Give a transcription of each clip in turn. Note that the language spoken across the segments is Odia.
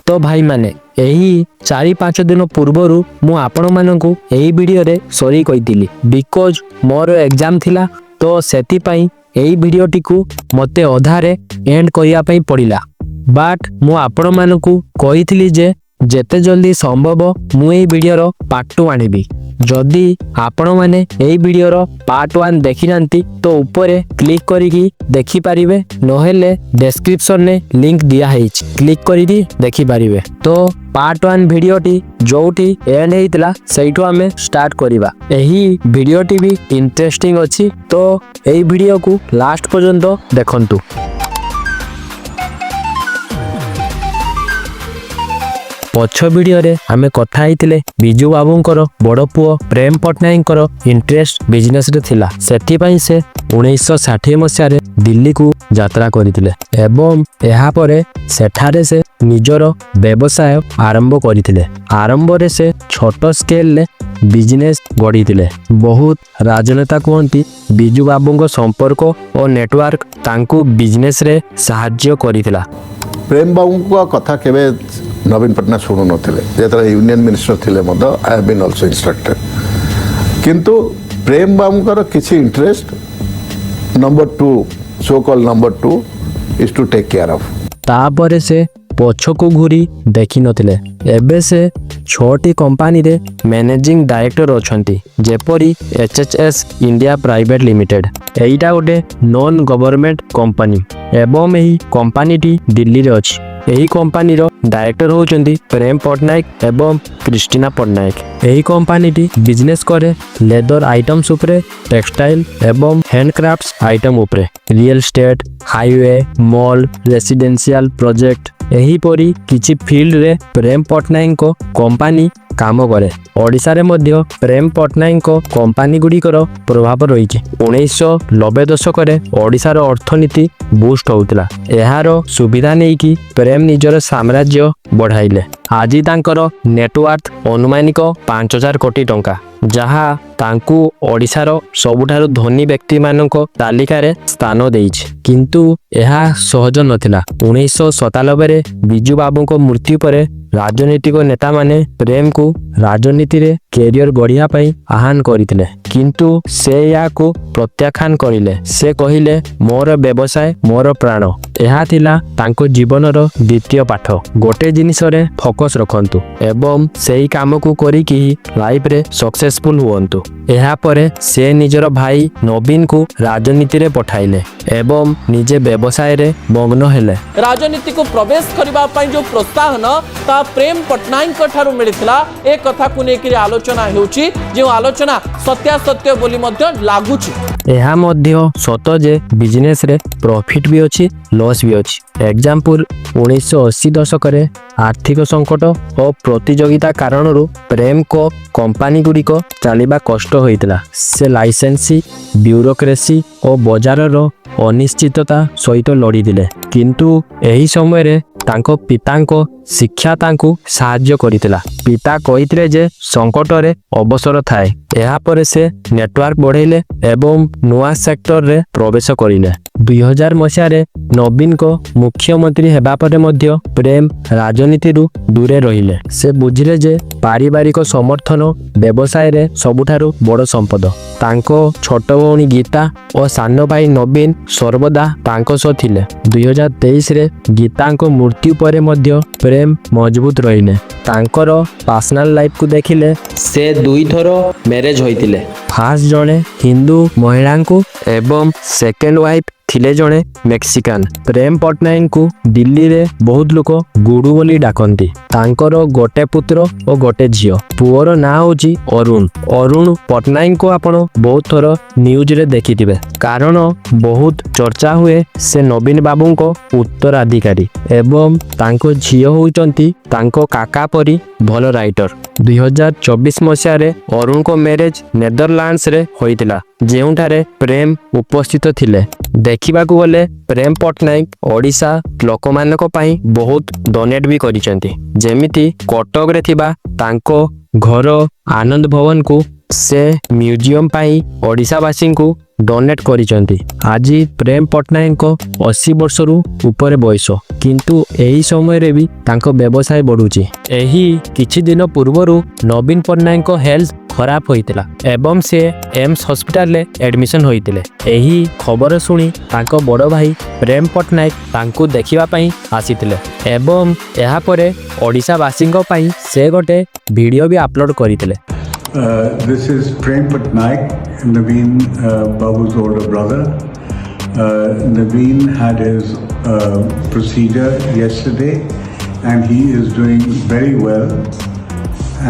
ତ ଭାଇମାନେ, ଏହି 4-5 ଦିନ ପୂର୍ବରୁ ମୁଁ ଆପଣମାନଙ୍କୁ ଏହି ଭିଡ଼ିଓରେ ସରି କହିଥିଲି, because ମୋର ଏକ୍ଜାମ୍ ଥିଲା। ତ ସେଥିପାଇଁ ଏହି ଭିଡ଼ିଓଟିକୁ ମୋତେ ଅଧାରେ ଏଣ୍ଡ କରିବା ପାଇଁ ପଡ଼ିଲା। ବଟ୍ ମୁଁ ଆପଣମାନଙ୍କୁ କହିଥିଲି ଯେ ଯେତେ ଜଲ୍ଦି ସମ୍ଭବ ମୁଁ ଏହି ଭିଡ଼ିଓର ପାର୍ଟ 2 ଆଣିବି। ଯଦି ଆପଣମାନେ ଏହି ଭିଡ଼ିଓର ପାର୍ଟ 1 ଦେଖିନାହାନ୍ତି, ତ ଉପରେ କ୍ଲିକ୍ କରିକି ଦେଖିପାରିବେ, ନହେଲେ ଡେସ୍କ୍ରିପସନରେ ଲିଙ୍କ ଦିଆହେଇଛି, କ୍ଲିକ୍ କରିକି ଦେଖିପାରିବେ। ତ ପାର୍ଟ 1 ଭିଡ଼ିଓଟି ଯୋଉଠି ଏଣ୍ଡ ହେଇଥିଲା, ସେଇଠୁ ଆମେ ଷ୍ଟାର୍ଟ କରିବା। ଏହି ଭିଡ଼ିଓଟି ବି ଇଣ୍ଟରେଷ୍ଟିଂ ଅଛି, ତ ଏହି ଭିଡ଼ିଓକୁ ଲାଷ୍ଟ ପର୍ଯ୍ୟନ୍ତ ଦେଖନ୍ତୁ। ପଛ ଭିଡ଼ିଓରେ ଆମେ କଥା ହେଇଥିଲେ, ବିଜୁ ବାବୁଙ୍କର ବଡ଼ ପୁଅ ପ୍ରେମ ପଟ୍ଟନାୟକଙ୍କର ଇଣ୍ଟରେଷ୍ଟ ବିଜନେସରେ ଥିଲା। ସେଥିପାଇଁ ସେ 1960 ମସିହାରେ ଦିଲ୍ଲୀକୁ ଯାତ୍ରା କରିଥିଲେ ଏବଂ ଏହାପରେ ସେଠାରେ ସେ ନିଜର ବ୍ୟବସାୟ ଆରମ୍ଭ କରିଥିଲେ। ଆରମ୍ଭରେ ସେ ଛୋଟ ସ୍କେଲରେ ବିଜନେସ୍ ଗଢ଼ିଥିଲେ। ବହୁତ ରାଜନେତା କୁହନ୍ତି, ବିଜୁ ବାବୁଙ୍କ ସମ୍ପର୍କ ଓ ନେଟୱାର୍କ ତାଙ୍କୁ ବିଜନେସରେ ସାହାଯ୍ୟ କରିଥିଲା। ପ୍ରେମ ବାବୁଙ୍କ କଥା କେବେ ନବୀନ ପଟ୍ଟନାୟକ ଶୁଣୁନଥିଲେ, ଯେତେବେଳେ ୟୁନିୟନ ମିନିଷ୍ଟର ଥିଲେ ମଧ୍ୟ। I have been also instructed. କିନ୍ତୁ ପ୍ରେମ ବାବୁଙ୍କର କିଛି interest number two, so called number two, is to take care of. ତାପରେ ସେ ପଛକୁ ଘୁରି ଦେଖିନଥିଲେ। ଏବେ ସେ ଛଅଟି କମ୍ପାନୀରେ ମ୍ୟାନେଜିଂ ଡାଇରେକ୍ଟର ଅଛନ୍ତି, ଯେପରି H H S India private limited. ଏଇଟା ଗୋଟେ ନନ୍ ଗଭର୍ଣ୍ଣମେଣ୍ଟ କମ୍ପାନୀ ଏବଂ ଏହି କମ୍ପାନୀଟି ଦିଲ୍ଲୀରେ ଅଛି। ଏହି କମ୍ପାନୀର ଡାଇରେକ୍ଟର ହେଉଛନ୍ତି ପ୍ରେମ ପଟ୍ଟନାୟକ ଏବଂ କ୍ରିଷ୍ଟିନା ପଟ୍ଟନାୟକ। ଏହି କମ୍ପାନୀଟି ବିଜନେସ୍ କରେ ଲେଦର ଆଇଟମ୍ସ ଉପରେ, ଟେକ୍ସଟାଇଲ ଏବଂ ହ୍ୟାଣ୍ଡକ୍ରାଫ୍ଟସ୍ ଆଇଟମ୍ ଉପରେ, real estate, highway, mall, residential project, ଏହିପରି କିଛି ଫିଲ୍ଡରେ ପ୍ରେମ ପଟ୍ଟନାୟକଙ୍କ କମ୍ପାନୀ କାମ କରେ। ଓଡ଼ିଶାରେ ମଧ୍ୟ ପ୍ରେମ ପଟ୍ଟନାୟକଙ୍କ କମ୍ପାନୀ ଗୁଡ଼ିକର ପ୍ରଭାବ ରହିଛି। 1990 ଦଶକରେ ଓଡ଼ିଶାର ଅର୍ଥନୀତି ବୁଷ୍ଟ ହେଉଥିଲା। ଏହାର ସୁବିଧା ନେଇକି ପ୍ରେମ ନିଜର ସାମ୍ରାଜ୍ୟ ବଢ଼ାଇଲେ। ଆଜି ତାଙ୍କର ନେଟୱାର୍ଥ ଅନୁମାନିକ 5000 କୋଟି ଟଙ୍କା, ଯାହା ତାଙ୍କୁ ଓଡ଼ିଶାର ସବୁଠାରୁ ଧନୀ ବ୍ୟକ୍ତିମାନଙ୍କ ତାଲିକାରେ ସ୍ଥାନ ଦେଇଛି। କିନ୍ତୁ ଏହା ସହଜ ନଥିଲା। 1997ରେ ବିଜୁ ବାବୁଙ୍କ ମୃତ୍ୟୁ ପରେ ରାଜନୈତିକ ନେତାମାନେ ପ୍ରେମକୁ ରାଜନୀତିରେ କ୍ୟାରିୟର ଗଢ଼ିବା ପାଇଁ ଆହ୍ୱାନ କରିଥିଲେ, କିନ୍ତୁ ସେ ଏହାକୁ ପ୍ରତ୍ୟାଖ୍ୟାନ କରିଲେ। ସେ କହିଲେ, "ମୋର ବ୍ୟବସାୟ ମୋର ପ୍ରାଣ।" ଏହା ଥିଲା ତାଙ୍କ ଜୀବନର ଦ୍ୱିତୀୟ ପାଠ। ଗୋଟେ ଜିନିଷରେ ଫୋକସ୍ ରଖନ୍ତୁ ଏବଂ ସେଇ କାମକୁ କରିକି ହିଁ ଲାଇଫରେ ସକ୍ସେସଫୁଲ ହୁଅନ୍ତୁ। ଏହାପରେ ସେ ନିଜର ଭାଇ ନବୀନକୁ ରାଜନୀତିରେ ପଠାଇଲେ ଏବଂ ନିଜେ ବ୍ୟବସାୟରେ ମଗ୍ନ ହେଲେ। ରାଜନୀତିକୁ ପ୍ରବେଶ କରିବା ପାଇଁ ଯେଉଁ ପ୍ରୋତ୍ସାହନ, ତାହା ପ୍ରେମ ପଟ୍ଟନାୟକଙ୍କ ଠାରୁ ମିଳିଥିଲା। ଏ କଥାକୁ ନେଇକରି ଆଲୋଚନା ହେଉଛି, ଯେଉଁ ଆଲୋଚନା ସତ୍ୟାସତ୍ୟ ବୋଲି ମଧ୍ୟ ଲାଗୁଛି। ଏହା ମଧ୍ୟ ସତ ଯେ ବିଜନେସରେ ପ୍ରଫିଟ୍ ବି ଅଛି, ଲସ୍ ବି ଅଛି। ଏକ୍ଜାମ୍ପଲ, 1980 ଦଶକରେ ଆର୍ଥିକ ସଙ୍କଟ ଓ ପ୍ରତିଯୋଗିତା କାରଣରୁ ପ୍ରେମଙ୍କ କମ୍ପାନୀ ଗୁଡ଼ିକ ଚାଲିବା କଷ୍ଟ ହୋଇଥିଲା। ସେ ଲାଇସେନ୍ସି, ବ୍ୟୁରୋକ୍ରେସି ଓ ବଜାରର ଅନିଶ୍ଚିତତା ସହିତ ଲଢ଼ିଥିଲେ। କିନ୍ତୁ ଏହି ସମୟରେ ତାଙ୍କ ପିତାଙ୍କ ଶିକ୍ଷା ତାଙ୍କୁ ସାହାଯ୍ୟ କରିଥିଲା। ପିତା କହିଥିଲେ ଯେ ସଙ୍କଟରେ ଅବସର ଥାଏ। ଏହାପରେ ସେ ନେଟୱାର୍କ ବଢ଼େଇଲେ ଏବଂ ନୂଆ ସେକ୍ଟରରେ ପ୍ରବେଶ କରିଲେ। 2000 ମସିହାରେ ନବୀନଙ୍କ ମୁଖ୍ୟମନ୍ତ୍ରୀ ହେବା ପରେ ମଧ୍ୟ ପ୍ରେମ ରାଜନୀତିରୁ ଦୂରେ ରହିଲେ। ସେ ବୁଝିଲେ ଯେ ପାରିବାରିକ ସମର୍ଥନ ବ୍ୟବସାୟରେ ସବୁଠାରୁ ବଡ଼ ସମ୍ପଦ। ତାଙ୍କ ଛୋଟ ଭଉଣୀ ଗୀତା ଓ ସାନ ଭାଇ ନବୀନ ସର୍ବଦା ତାଙ୍କ ସହ ଥିଲେ। 2023ରେ ଗୀତାଙ୍କ ମୃତ୍ୟୁ ପରେ ମଧ୍ୟ ପ୍ରେମ ମଜବୁତ ରହିଲେ। ତାଙ୍କର ପର୍ସନାଲ ଲାଇଫକୁ ଦେଖିଲେ, ସେ ଦୁଇଥର ମ୍ୟାରେଜ ହୋଇଥିଲେ। ଫାର୍ଷ୍ଟ ଜଣେ ହିନ୍ଦୁ ମହିଳାଙ୍କୁ ଏବଂ ସେକେଣ୍ଡ ୱାଇଫ ଥିଲେ ଜଣେ ମେକ୍ସିକାନ। ପ୍ରେମ ପଟ୍ଟନାୟକଙ୍କୁ ଦିଲ୍ଲୀରେ ବହୁତ ଲୋକ ଗୁଡୁ ବୋଲି ଡାକନ୍ତି। ତାଙ୍କର ଗୋଟେ ପୁତ୍ର ଓ ଗୋଟେ ଝିଅ। ପୁଅର ନାଁ ହେଉଛି ଅରୁଣ। ଅରୁଣ ପଟ୍ଟନାୟକଙ୍କୁ ଆପଣ ବହୁତ ଥର ନ୍ୟୁଜରେ ଦେଖିଥିବେ, କାରଣ ବହୁତ ଚର୍ଚ୍ଚା ହୁଏ ସେ ନବୀନ ବାବୁଙ୍କ ଉତ୍ତରାଧିକାରୀ ଏବଂ ତାଙ୍କ ଝିଅ ହେଉଛନ୍ତି ତାଙ୍କ କାକା ପରି ଭଲ ରାଇଟର। 2024 ମସିହାରେ ଅରୁଣଙ୍କ ମ୍ୟାରେଜ ନେଦରଲାଣ୍ଡସରେ ହୋଇଥିଲା, ଯେଉଁଠାରେ ପ୍ରେମ ଉପସ୍ଥିତ ଥିଲେ। ଦେଖିବାକୁ ଗଲେ ପ୍ରେମ ପଟ୍ଟନାୟକ ଓଡ଼ିଶା ଲୋକମାନଙ୍କ ପାଇଁ ବହୁତ ଡୋନେଟ୍ ବି କରିଛନ୍ତି। ଯେମିତି କଟକରେ ଥିବା ତାଙ୍କ ଘର ଆନନ୍ଦ ଭବନକୁ ସେ ମ୍ୟୁଜିୟମ ପାଇଁ ଓଡ଼ିଶାବାସୀଙ୍କୁ ଡୋନେଟ୍ କରିଛନ୍ତି। ଆଜି ପ୍ରେମ ପଟ୍ଟନାୟକଙ୍କ 80 ବର୍ଷରୁ ଉପରେ ବୟସ, କିନ୍ତୁ ଏହି ସମୟରେ ବି ତାଙ୍କ ବ୍ୟବସାୟ ବଢ଼ୁଛି। ଏହି କିଛି ଦିନ ପୂର୍ବରୁ ନବୀନ ପଟ୍ଟନାୟକଙ୍କ ହେଲ୍ଥ ଖରାପ ହୋଇଥିଲା ଏବଂ ସେ ଏମ୍ସ ହସ୍ପିଟାଲରେ ଆଡମିସନ୍ ହୋଇଥିଲେ। ଏହି ଖବର ଶୁଣି ତାଙ୍କ ବଡ଼ ଭାଇ ପ୍ରେମ ପଟ୍ଟନାୟକ ତାଙ୍କୁ ଦେଖିବା ପାଇଁ ଆସିଥିଲେ ଏବଂ ଏହାପରେ ଓଡ଼ିଶାବାସୀଙ୍କ ପାଇଁ ସେ ଗୋଟେ ଭିଡ଼ିଓ ବି ଅପଲୋଡ଼ କରିଥିଲେ। This is Prem Patnaik, Naveen Babu's older brother. Naveen had his procedure yesterday and he is doing very well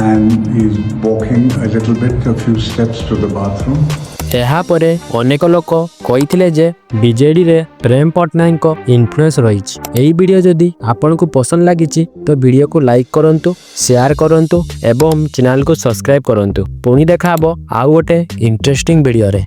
and he's walking a little bit, a few steps to the bathroom. ଏହାପରେ ଅନେକ ଲୋକ କହିଥିଲେ ଯେ ବିଜେଡ଼ିରେ ପ୍ରେମ ପଟ୍ଟନାୟକଙ୍କ ଇନଫ୍ଲୁଏନ୍ସ ରହିଛି। ଏହି ଭିଡ଼ିଓ ଯଦି ଆପଣଙ୍କୁ ପସନ୍ଦ ଲାଗିଛି, ତ ଭିଡ଼ିଓକୁ ଲାଇକ୍ କରନ୍ତୁ, ସେୟାର କରନ୍ତୁ ଏବଂ ଚ୍ୟାନେଲକୁ ସବସ୍କ୍ରାଇବ୍ କରନ୍ତୁ। ପୁଣି ଦେଖା ହେବ ଆଉ ଗୋଟେ ଇଣ୍ଟରେଷ୍ଟିଂ ଭିଡ଼ିଓରେ।